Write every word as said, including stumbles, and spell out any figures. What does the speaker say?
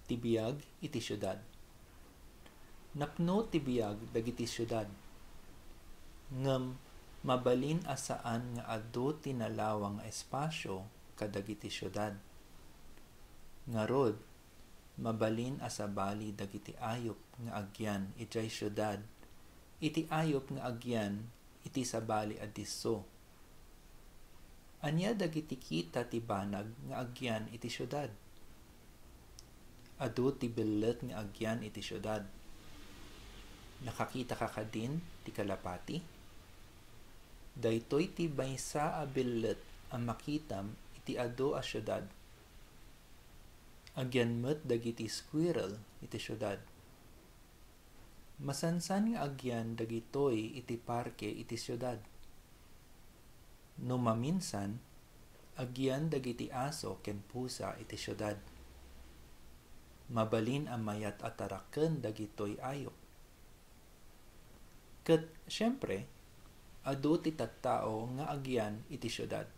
Ti biag iti siudad. Napno ti biag dagiti siudad. Ngem mabalin a saan nga adu ti nalawang nga espasio kadagiti siudad. Ngarud, mabalin a sabali dagiti ayup nga agyan idiay siudad iti ayup nga agyan iti sabali a disso. Ania dagiti kita ti banag nga agyan iti siudad? Adu ti billet nga agyan iti siudad. Nakakitaka kadin ti kalapati? Daytoy ti maysa a billet a makitam iti adu a siudad. Agyan met dagiti squirrel iti siudad. Masansan nga agyan dagitoy iti parke iti siudad. No maminsan, agyan dagiti aso ken pusa iti siudad. Mabalin a mayat a taraken dagitoy ayup. Ket, siempre, adu ti tattao nga agyan iti siudad.